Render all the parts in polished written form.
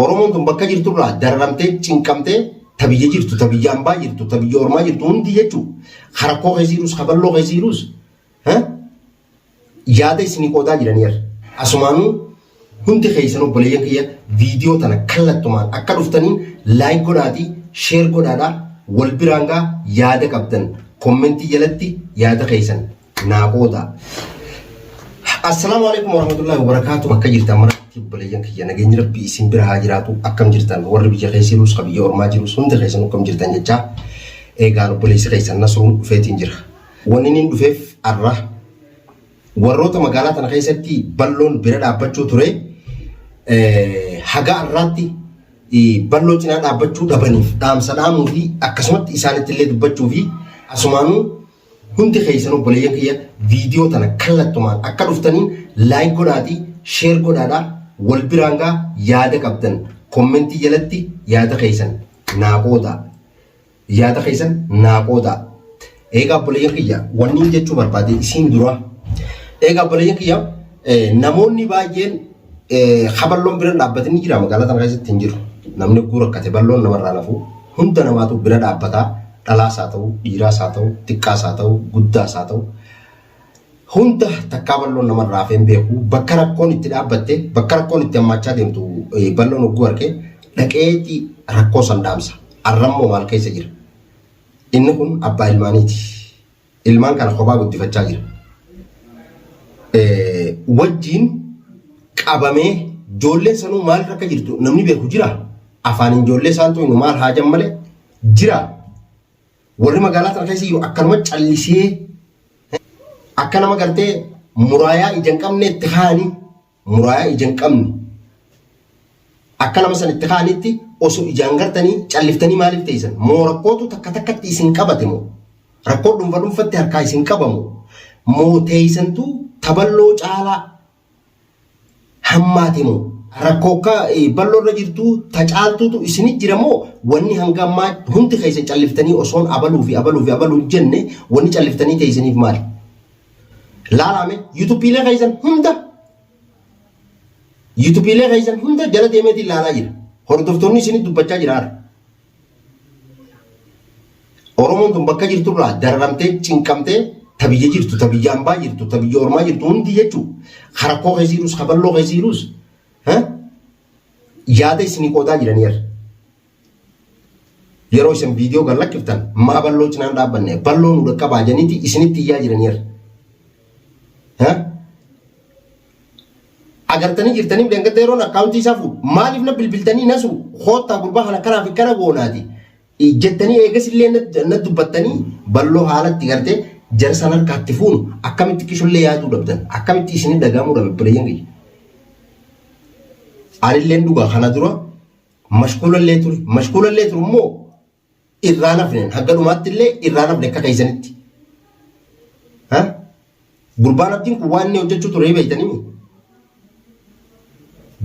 Oromoon tun bakka jirturraa dararamtee cinqamtee ta biyya jirtu, ta biyya ambaa jirtu, ta biyya ormaa jirtu hundi jechuu harakkoo keessa jirus, kaballoo keessa jirus yaada isinii qoodaa jiraniir. Asumaanuu hundi keessan obboleeyyan kiyya viidiyoo tana kallattumaan akka dhuftaniin like godhaatii share godhaadhaa wal biraan gaa yaada qabdan kommentii jalatti yaada keessan naa qoodaa. Assalaamu alaikum warahmatullahi wabarakaatu. Bakka jirtan maratti obboleeyyan kiyya nageenyi rabbii isin bira haa jiraatu. Akkam jirtan warri biyya keessa jirus ka biyya ormaa jirus hundi keessan akkam jirtan jechaa eegaan obboleessi keessan Nasruun dhufeetiin jira. Wanni inni dhufeef arra warroota magaalaa tana keessatti balloon bira dhaabbachuu ture haga arraatti balloo cinaa dhaabbachuu dhabaniif dhaamsa dhaamuu fi akkasumatti isaanitti illee dubbachuu fi asumaanuu hundi keessan obboleeyyan kiyya viidiyoo tana kallattumaan akka dhuftaniin like godhaatii share godhaadhaa wal biraan gaa yaada qabdan kommentii jalatti yaada keessan naa qoodaa. Yaada keessan naa qoodaa. Eegaa obboleeyyan kiyya wanni jechuu barbaade isiin dura. Eegaa obboleeyyan kiyya namoonni baay'een haballoon bira dhaabbatanii jira magaalaa tana keessatti hin jiru. Namni guura rakkate balloon namarraa nafu hunda namaatu bira dhaabbataa dhalaas haa ta'u dhiiraas haa ta'u xiqqaas haa ta'u guddaas haa ta'u hunda takkaa balloon namarraa hafee hin beeku bakka rakkoon itti dhaabbatte bakka rakkoon itti hammaachaa deemtu balloon hogguu arge dhaqeeti rakkoo san dhaamsa. Arrammoo maal keessa jira? Inni kun abbaa ilmaaniiti. Ilmaan kana kophaa guddifachaa jira. Wajjiin qabamee ijoolleen sanuu maal akka jirtu namni beeku jira. Afaan ijoollee isaan tuynu maal haajan malee jira. Warri magaalaa tana keessa jiru akkanuma callisee akka nama gartee muraayaa ija hin qabne itti kaa'anii muraayaa ija hin qabne akka nama san itti kaa'anitti osoo ijaan gartanii calliftanii maaliif teessan? Moo rakkootu takka takkatti isin qabate moo? Rakkoo dhuunfa dhuunfatti harkaa isin qabamu moo teessantu taballoo caalaa hammaate moo? Rakkoo akka balloo irra jirtu ta caaltuutu isinit jira moo wanni hanga ammaa hundi keessan calliftanii osoon abaluu fi abaluu fi abaluu hin jenne wanni calliftanii teessaniif maali? Laalaame yuutuubiilee keessan hunda yuutuubiilee keessan hunda jala deemeetiin laalaa jira. Hordoftoonni isinit dubbachaa jira har'a. Oromoon tun bakka jirturraa dararamtee cinqamtee ta biyya jirtu, ta biyya ambaa jirtu, ta biyya ormaa jirtu hundi jechuu harakkoo keessa jirus, kaballoo keessa jirus yaada isinii qoodaa jiraniir. Yeroo isin viidiyoo gad lakkiftan maa balloo cinaan dhaabbanne balloo nu dhaqqabaa janiiti isinitti iyyaa jiraniir. Agartanii jirtanii dheengadda yeroon akkaawuntii isaa fuudhu maaliif na bilbiltanii nasu koottaa gurbaa kana kanaa fi kana goonaati jettanii eegas illee na dubbattanii balloo haalatti gartee jara san harkaatti fuunu akkamitti qishullee yaaduu dhabdan akkamitti isinii dhagahamuu dhabe obboleeyyan kiyya. Anilleen dhugaa kana dura mashkuulallee ture mashkuulallee ture immoo irraa nafneen hanga dhumaatti illee irraa nafne akka keessanitti. Gurbaan abdiin kun waan inni hojjechuu ture beektanii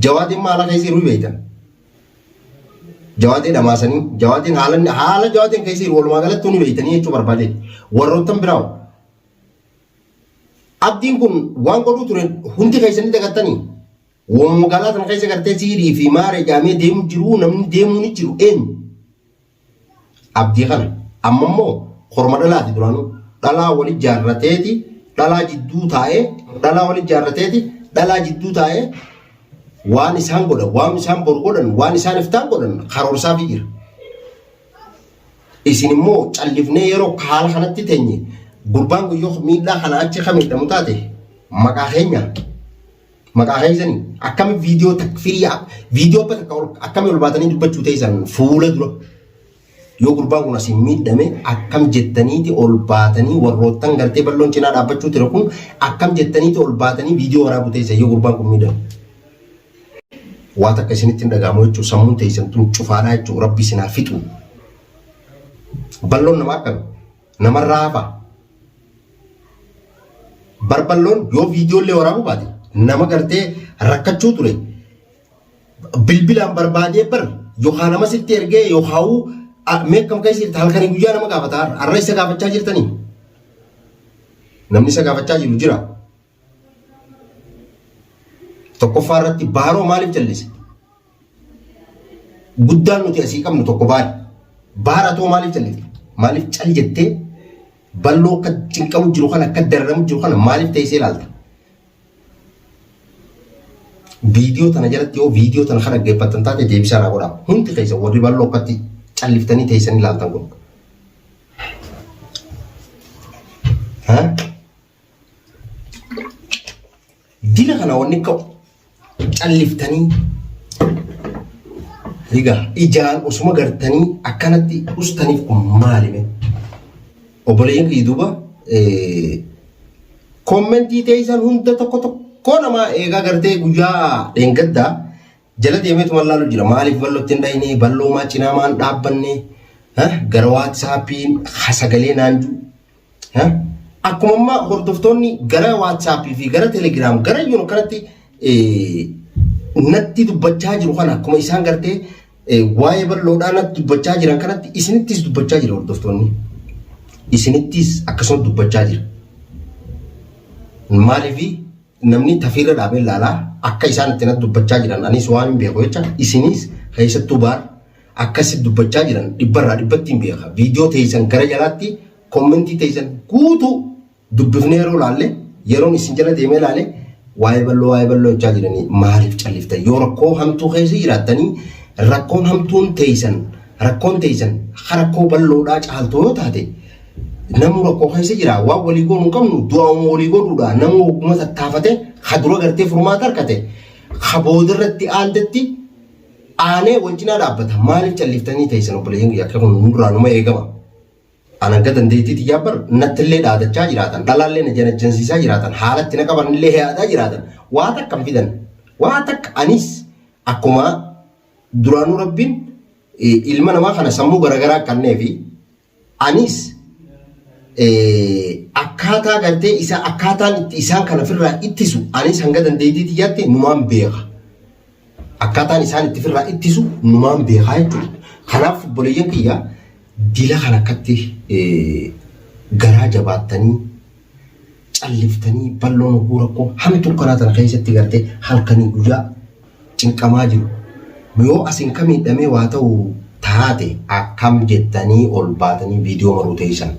Jawaadeen maala keessa jiru beektan. Jawaadee dhamaasanii jawaadeen haala haala jawaadeen keessa jiru walumaa galatti ni beektanii jechuu barbaade. Warroottan biraa abdiin kun waan godhuu ture hundi keessanii dagattanii. Waan magaalaa tana keessa gartee siirii fi maaree jaamee deemu jiru namni deemuu ni jiru eenyu? Abdii kana amma immoo korma dhalaati duraanuu dhalaa wali jaarrateeti dhalaa jidduu taa'ee dhalaa wali jaarrateeti dhalaa jidduu taa'ee waan isaan godhan waan isaan boru godhan waan isaan iftaan godhan karoorsaafii jira. Isin immoo callifnee yeroo haala kanatti teenye gurbaan kun yoo miidhaa kana achi kan miidhamu taate maqaa keenya Maqaa keessanii akkami viidiyoo takka firii viidiyoo abba takka ol akkami ol baatanii dubbachuu teessan fuula dura yoo gurbaan kun asiin miidhame akkam jettaniiti ol baatanii warroottan gartee balloon cinaa dhaabbachuu ture kun akkam jettaniiti ol baatanii viidiyoo waraabuu teessan yoo gurbaan kun miidhame. Waa takka isinitti hin dhaga'amu jechuun sammuun teessan tun cufaadhaa jechuun rabbi isin haa fixu. Balloon nama akkami? Namarraa hafa. Barballoon yoo viidiyoo illee waraabuu baate nama gartee rakkachuu ture bilbilaan barbaadee bar yookaan nama sitti ergee yookaan mee akkam keessa jirta halkanii guyyaa nama gaafata har'a isa gaafachaa jirtanii namni isa gaafachaa jiru jira. Tokkoffaa irratti baaroo maaliif callise? Guddaan nuti asii qabnu tokko baari. Baara too maaliif callifte? Maaliif cal jettee balloo akka cinqamu jiru kana akka dararamu jiru kana maaliif teessee ilaalta? Viidiyoo tana jalatti yoo viidiyoo tana kan dhaggeeffattan taate deebisaa naa godhaa. Hundi keessa warri balloo akkatti calliftanii teessanii ilaaltan kun. Ha? Dila kana wanni ka'u calliftanii egaa ijaan osuma gartanii akkanatti ustaniif kun maali mee? Obboleeyyan kiyya duuba kommentii teessan hunda tokko tokko namaa eegaa gartee guyyaa dheengaddaa jala deemeetuma laalu jira. Maaliif ballootti hin dhayne? Balloo maa cinaa maan dhaabbanne? Gara waatsaappiin sagalee naan jiru. Akkuma ammaa hordoftoonni gara WhatsApp fi gara Telegram gara yeroo kanatti natti dubbachaa jiru kana akkuma isaan gartee waa'ee bal'oodhaa natti dubbachaa jiran kanatti isinittis dubbachaa jira hordoftoonni. Isinittis akkasuma dubbachaa jira. Maaliif namni tafiirra dhaabee ilaalaa akka isaan itti natti dubbachaa jiran anis waan hin beeku jecha isinis keessattuu baar akkasi dubbachaa jiran dhibbarraa dhibbatti hin beeka. Viidiyoo teessan gara jalaatti kommentii teessan guutuu dubbifnee yeroo laalle yeroon isin jala deemee laale waa'ee balloo waa'ee balloo jechaa jiranii maaliif calliftan yoo rakkoo hamtuu keessa jiraattanii rakkoon hamtuun teessan rakkoon teessan rakkoo balloodhaa caaltuu yoo taate namuu rakkoo keessa jira waan walii goonuu hin qabnu du'auma walii godhuudha namuu hogguma tattaafate ka dura gartee furmaata harkate ka boodarratti aantetti aanee wal cinaa dhaabbata maaliif calliftanii teessan obboleeyyan kiyya akka kun nurraa numa eegama. An hanga dandeettii tiyyaa bar nattillee dhaadachaa jiraatan dhalaallee na janajjansiisaa jiraatan haalatti na qabanillee yaadaa jiraatan waa takka hin fidan waa takka anis akkuma duraanuu rabbiin ilma namaa kana sammuu garaagaraa kenneefi anis akkaataa gartee isa akkaataan itti isaan kana ofirraa ittisu anis hanga dandeettii tiyyaatti numaan beeka. Akkaataan isaan itti ofirraa ittisu numaan beekaa jechuudha. Kanaaf obboleeyyan kiyya dila kana akkatti garaa jabaattanii calliftanii bal'oon oguu rakkoo hamtuu karaa tana keessatti gartee halkanii guyyaa cinqamaa jiru. Yoo asin ka miidhamee waa ta'u taate akkam jettanii ol baatanii viidiyoo maruu teessan.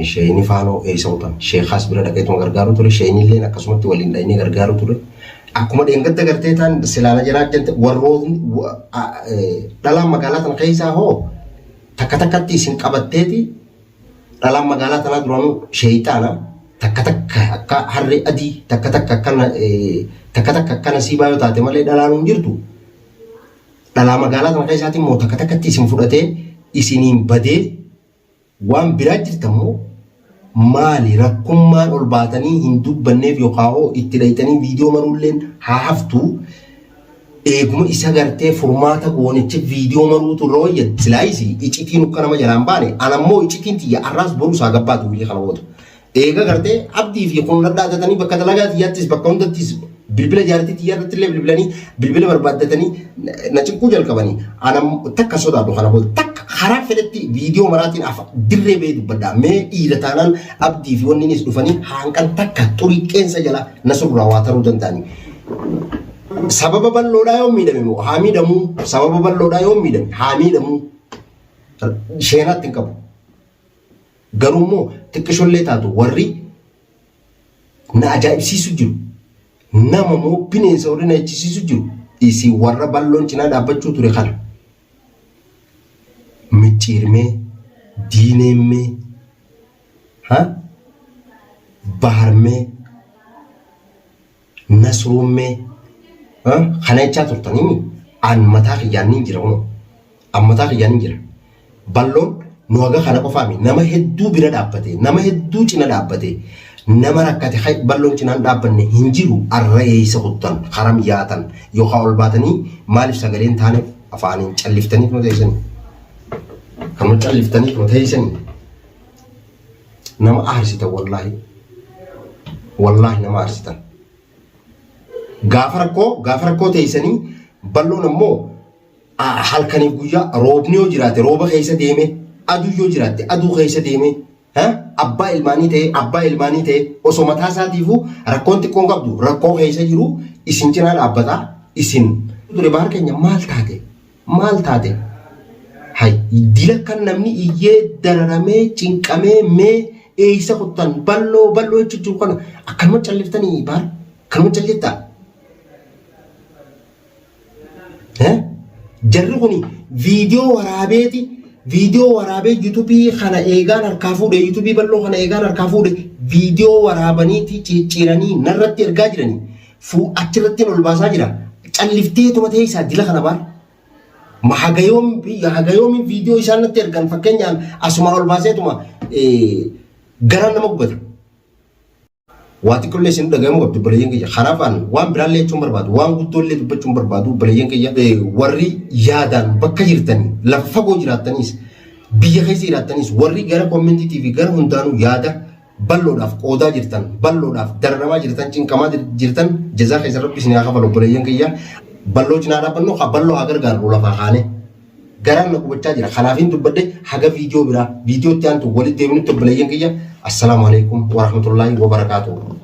Sheeyni faanoo eessa kutan? Sheekaas bira dhaqeetuma gargaaruu ture. Sheeynilleen akkasumatti waliin dhaynee gargaaruu ture. Akkuma dheengadda gartee taan silaana jalaa jette warrootni dhalaan magaalaa tana keessaa hoo takka takkatti isin qabatteeti dhalaan magaalaa tanaa duraanuu sheeyxaana takka takka akka harree adii takka takka akka takka takka akka nasiibaa yoo taate malee dhalaan hin jirtu. Dhalaa magaalaa tana keessaatiin immoo takka takkatti isin fudhatee isiniin badee waan biraa jirtan moo maali rakkummaan ol baatanii hin dubbanneef yookaan hoo itti dhayxanii viidiyoo maruulleen haa haftu eeguma isa gartee furmaata goonicha viidiyoo maruutu irra wayya silaayisi icitiin ukka nama jalaan baane anammoo icitiin tiyya arraas boruu isaa gabbaatu biyya kana booda. Eega gartee abdii fi kun dhadhaadatanii bakka dalagaa tiyyaattis bakka hundattis bilbila jaartii tiyyaa irratti illee bilbilanii bilbila barbaaddatanii na cinquu jalqabanii ana takka sodaadhu kana booda takka karaa fedhetti viidiyoo maraatiin afa dirree ba'ee dubbadha mee dhiira taanaan abdii fi wanniinis dhufanii haanqan takka xurii qeensa jala na surraa waa taruu danda'anii. Sababa bal'oodhaa yoo miidhame moo haa miidhamuu sababa bal'oodhaa yoo miidhame haa miidhamuu sheenaatti hin qabu. Garuu immoo xiqqishollee taatu warri na ajaa'ibsiisu jiru. Nama moo bineensa warri na jechisiisu jiru. Isin warra bal'oon cinaa dhaabbachuu ture kana. Micciirmee, diineemmee, ha? Baharmee, Nasruummee, ha? Kana jechaa turtanii an mataa kiyyaan nin jira kunoo. An mataa kiyyaan nin jira. Balloon nu haga kana qofaami nama hedduu bira dhaabbate nama hedduu cina dhaabbate nama rakkate balloon cinaan dhaabbanne hin jiru arra eeysa kuttan haram yaatan yookaan ol baatanii maaliif sagaleen taaneef afaaniin calliftanii tuma teessanii kanuma calliftanii tuma teessanii nama aarsitan wallaahi wallaahi nama aarsitan gaafa rakkoo teessanii balloon ammoo halkaniif guyyaa roobni yoo jiraate rooba keessa deeme aduu yoo jiraatte aduu keessa deeme abbaa ilmaanii ta'e abbaa ilmaanii ta'e osoo mataa isaatiifuu rakkoon xiqqoon qabdu rakkoo keessa jiru isin cinaa dhaabbata isin Ture bahar keenya maal taate? Maal taate? Hay dila kan namni iyyee dararamee cinqamee mee eeysa kuttan balloo balloo jechuu jiru kana akkanuma calliftanii bahar akkanuma calliftaa? Jarri kun viidiyoo waraabeeti viidiyoo waraabee yuutuubii kana eegaan harkaa fuudhe yuutuubii bal'oo kana eegaan harkaa fuudhe viidiyoo waraabaniiti cicciranii narratti ergaa jiranii fuu achirratti ol baasaa jira callifteetuma teessaa dila kana baar. Ma hagayoomi viidiyoo isaan natti ergan fakkeenyaan asuma ol baaseetuma garaan nama gubata. Waa xiqqollee isin dhaga'amuu qabdi obboleeyyan kiyya. Kanaaf an waan biraallee jechuun barbaadu, waan guddoollee dubbachuun barbaadu obboleeyyan kiyya warri yaadaan bakka jirtanii lafa fagoo jiraattaniis biyya keessa jiraattaniis warri gara kommentiitii fi gara hundaanuu yaada bal'oodhaaf qoodaa jirtan bal'oodhaaf dararamaa jirtan cinqamaa jirtan jazaa keessa rabbi isin haa kafalu obboleeyyan kiyya. Bal'oo cinaa dhaabbannu haa bal'oo haa gargaarru lafaa kaanee. Garaan na gubachaa jira. Kanaafin dubbadhe haga viidiyoo biraa viidiyoo itti aantu walitti deebinutti obboleeyyan kiyya. Assalaamu alaikum warahmatullaahi wabarakaatuh.